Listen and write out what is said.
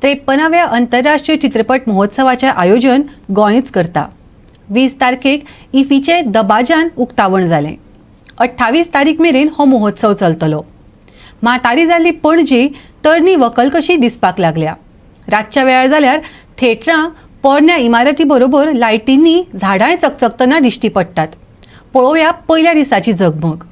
53व्या आंतरराष्ट्रीय चित्रपट महोत्सवाचें आयोजन गोंयच करता. 20 तारखेक इफ्फीचें दबाज्यान उक्तावण जालें. 28 तारीख मेरेन हो महोत्सव चलतलो. म्हातारी जाल्ली पणजी तरणी व्हंकल कशी दिसपाक लागल्या. रातच्या वेळार जाल्यार थेटरां पोरण्या इमारती बरोबर लायटींनी झाडांय चकचकतना दिश्टी पडटात. पळोवया पयल्या दिसाची झगमग.